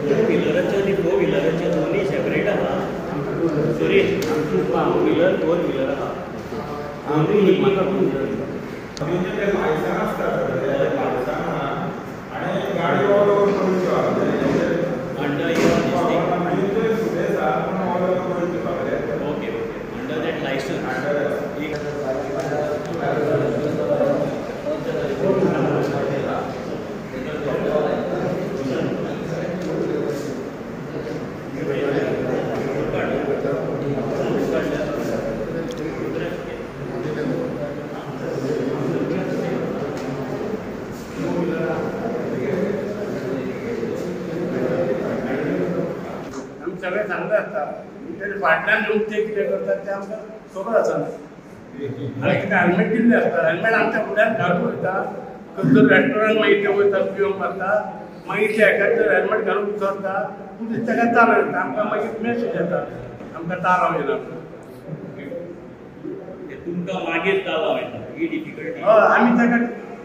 Two व्हिलराचे आनी four व्हिलराचे दोनूय separate आहा. Suresh, two wheeler four wheeler आहा दोनूय. Okay okay, under that licence. सगळें चांगलें आसता, तेजे फाटल्यान लोक ते कितें करतात तें आमकां खबर आसना. आनी कितें हेल्मेट दिल्लें आसता, हेल्मेट आमच्या फुड्यान घालून वयता, खंयसर रेस्टॉरंट मागीर ते वयता पिवंक मारता, मागीर ते एकाद्रे हेल्मेट घालून चलता, पुलीस ताका तालांव येता, आमकां मागीर मॅसेज येता आमकां तालांव येना. तुमकां मागीर तालांव येता ही डिफिकल्टी. हय, आमी ताका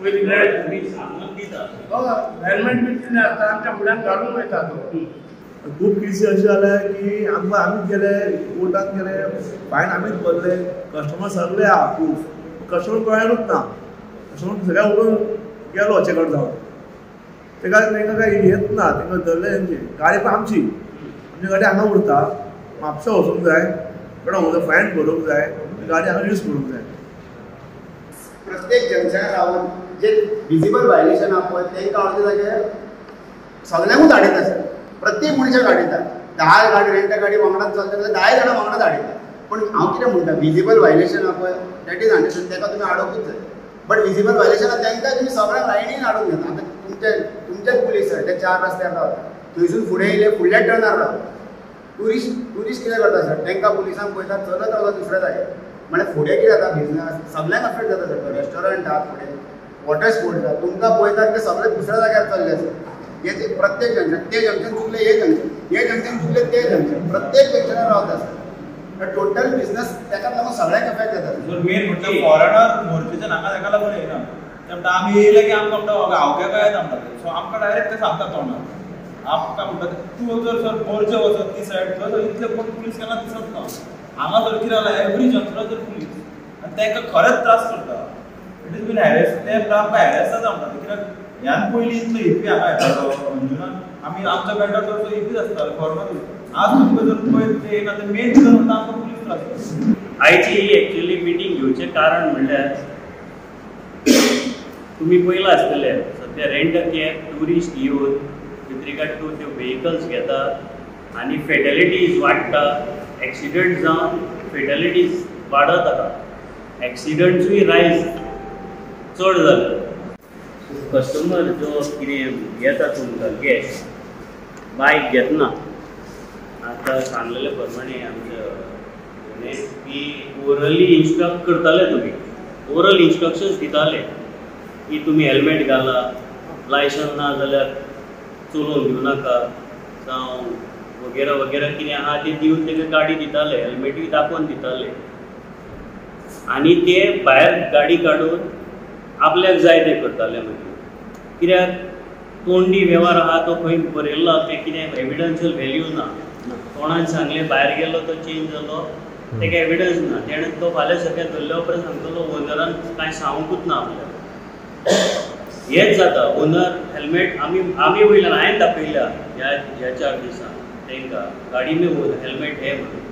पयलीं सांगून दिता. हय, हेल्मेट बी दिल्लें आसता, आमच्या फुड्यान घालून वयता तो. खूब केसी अशें जाले की आमकां आमीच गेले कोर्टान गेले, फायन आमीच भरले, कस्टमर सगळे आहा प्रूफ, कस्टमर कळ्ळेंच ना, कस्टमर सगळ्या उडून गेलो चेकआउट जावन. तेका तांकां कांय हेच ना, तांकां धरलें तेंची गाडी पण आमची, आमची गाडी हांगा उरता, म्हापसा वचूंक जाय, पण फायन भरूंक जाय, गाडी हांगा यूज करूंक जाय. प्रत्येक जंक्शनार रावन जे विजिबल व्हायलेशन आहा पळय तांकां अर्दे जाग्यार सगल्यांकूच हाडयता सर. प्रत्येक मनशाक हाडयता, 10 गाडी रेंटा गाडी वांगडाच चलता जाल्यार 10 जाणां वांगडाच हाडयता. पूण हांव कितें म्हणटा, विजिबल व्हायलेशन आहा पळय that is understand, ताका तुमी हाडोवंकूच जाय. बट विजिबल व्हायलेशन आहा तांकां तुमी सगळ्यांक लायनीन हाडून घेता. आतां तुमचेच पुलीस सर ते 4 रस्त्यार रावता, थंयसून फुडें येयले फुडल्या टर्नार रावता. ट्युरिस्ट कितें करता सर, तांकां पुलिसांक पळयता चलत रावता दुसऱ्या जाग्यार. म्हणल्यार फुडें कितें जाता, बिजनस सगळ्यांक अफेक्ट जाता सर. रेस्टॉरंट आहा फुडें, वॉटर स्पोर्ट्स आहा, तुमकां पळयतात ते सगळे दुसऱ्या जाग्यार चल्ले सर. हे प्रत्येक जंक्शन, ते जंक्शन चुकले हे जंक्शन, हे जंक्शन चुकले ते जंक्शन, प्रत्येक जंक्शनार रावता सर. टोटल बिजनस ताकाच लागून सगळ्यांक एफेक्ट जाता. मेन म्हटल्यार फॉरेनर मोर्चेच्या नाका ताका लागून येना, ते म्हणटा आमी येयले की आमकां म्हणटा गांवके काय येता म्हणटा. सो आमकां डायरेक्ट ते सांगता तोंडार, आमकां म्हणटा तूं जर सर मोर्चे वचत ती सायड थंय इतले कोण पुलीस केन्ना दिसत ना. हांगा सर कितें जालां, एवरी जंक्शनाचेर पुलीस आनी तांकां खरेंच त्रास करता. It is been harass, ते म्हणटा आमकां हॅरेस जाता म्हणटा. कित्याक ह्यान पयलीं इतलो इपी हांगा येतालो अंजुनान, आमी आमच्या बँडार चडसो इपीच आसतालो फॉरेनरूच. आज तुमकां जर पळयत ते येना, ते मेन रिजन म्हणटा आमकां पुलीस त्रास करता. आयची ही एक्चुअली मिटींग घेवचें कारण म्हणल्यार तुमी पळयलां आसतलें सद्या रेंट कॅब ट्युरिस्ट येवन विथ रिगार्ड टू त्यो व्हेकल्स घेतात आनी फेटॅलिटीज वाडटा, एक्सिडंट जावन फेटॅलिटीज वाडत आहा, एक्सिडंट्सूय रायज चड जाले. कस्टमर जो कितें येता तुमकां गेस्ट बायक घेतना, आतां सांगलेले प्रमाणे आमच्या की ओरली इन्स्ट्रक्ट करताले, तुमी ओरल इन्स्ट्रक्शन्स दिताले की तुमी हेल्मेट घाला, लायसन्स ना जाल्यार चलोवन घेवं नाका, जावं वगैरे वगैरे कितें आहा तें दिवन ताका गाडी दिताले, हेल्मेटूय दाखोवन दिताले आनी ते भायर गाडी काडून आपल्याक जाय तें करताले. मागीर कित्याक तोंडी वेव्हार आहा तो खंय बरयल्लो तें कितें एविडन्शियल व्हॅल्यू ना. कोणान सांगलें भायर गेलो तो चेंज जालो, ताका एविडन्स ना, तेणें तो फाल्यां सगळें धरल्या उपरांत सांगतलो ओनरान कांय सांगूंकूच ना आपल्याक. हेंच जाता ओनर हेल्मेट आमी आमी वयल्यान हांवें दाखयल्या ह्या ह्या 4 दिसांक तांकां गाडी में हेल्मेट हे म्हणून,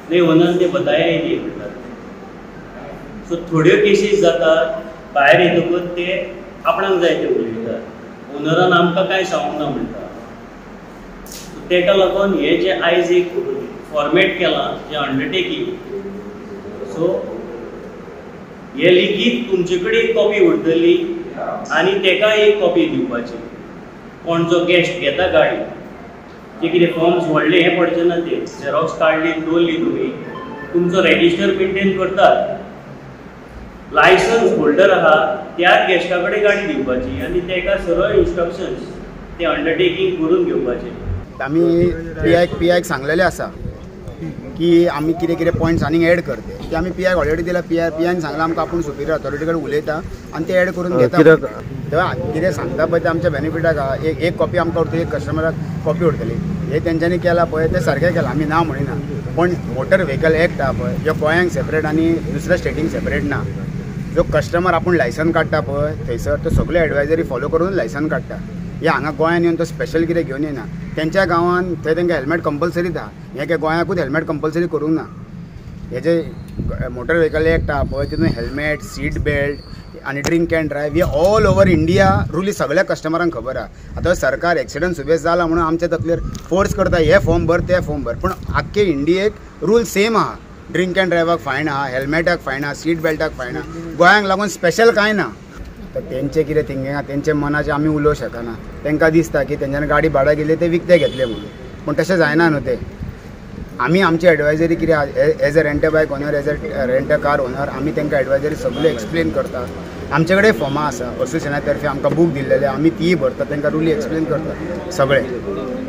न्ही ओनरान ते बताया न्ही म्हणटात. सो थोड्यो केसीस जातात भायर येतकूच ते आपणाक जाय ते उलयतात, ओनरान आमकां कांय सांगूंक ना म्हणटा. सो ताका लागून हे जे आयज एक फॉर्मेट केलां जें अंडरटेकींग, सो हे लेगीत तुमचे कडेन एक कॉपी उरतली आनी ताका एक कॉपी दिवपाची. कोण जो गेस्ट घेता गाडी जे कितें फॉर्म्स व्हडले हें पडचें ना, ते झेरॉक्स काडली दवरली तुमी, तुमचो रेजिस्टर मेंटेन करतात, लायसन्स होल्डर आहा त्याच गेस्टा कडेन गाडी दिवपाची आनी ताका सरळ इन्स्ट्रक्शन्स ते अंडरटेकींग करून घेवपाचें. आमी पी आयक सांगलेलें आसा की आमी कितें कितें पॉयंट्स आनीक एड करते ते आमी पी I already दिला. पी आयन सांगलां आमकां आपूण सुपिरियर ऑथॉरिटी कडेन उलयता आनी ते एड करून घेता. तेव्हा कितें सांगता पळय तें आमच्या बेनिफिटाक आहा. एक कॉपी आमकां उरतली, एक कस्टमराक कॉपी उरतली. हे तेंच्यांनी केलां पळय तें सारकें केलां, आमी ना म्हणिना. पण मोटर व्हेकल एक्ट आहा पळय जो गोंयांक सेपरेट आनी दुसऱ्या स्टेटींक सेपरेट ना. जो कस्टमर आपूण लायसन काडटा पळय थंयसर तो सगळ्यो एडवायजरी फॉलो करून लायसन काडटा. हे हांगा गोंयान येवन तो स्पेशल कितें घेवन येना. तेंच्या गांवान थंय तेंकां हेल्मेट कंपल्सरीच आहा. हें काय गोंयाकूच हेल्मेट कंपल्सरी करूंक ना. हे जे मोटर व्हेकल एक्ट आहा पळय तितून हेल्मेट, सीट बेल्ट आनी ड्रिंक अँड ड्रायव्ह हे ऑल ओवर इंडिया रुली सगळ्या कस्टमरांक खबर आहा. आतां सरकार एक्सिडंट सुबेज जाला म्हणून आमच्या तकलेर फोर्स करता हे फॉर्म भर ते फॉर्म भर, पूण आख्खे इंडियेक रूल सेम आहा. ड्रिंक अँड ड्रायव्हाक फायन आहा, हेल्मेटाक फायन आहा, सीट बेल्टाक फायन आहा. गोंयांक लागून स्पेशल कांय ना. तर तेंचें कितें थिंकींग आहा तेंच्या मनाचें आमी उलोवंक शकना. तांकां दिसता की तेंच्यांनी गाडी भाड्याक गेली ते विकते घेतले म्हणून, पूण तशें जायना न्हू तें. आमी आमची एडवायजरी कितें as a rent a bike owner, as a rent a car owner, आमी तांकां एडवायजरी सगळ्यो एक्सप्लेन करता. आमचे कडेन फॉर्मां आसा, एसोसिएशना तर्फे आमकां बूक दिल्लेले, आमी तीय भरता, तांकां रुली एक्सप्लेन करता सगळें.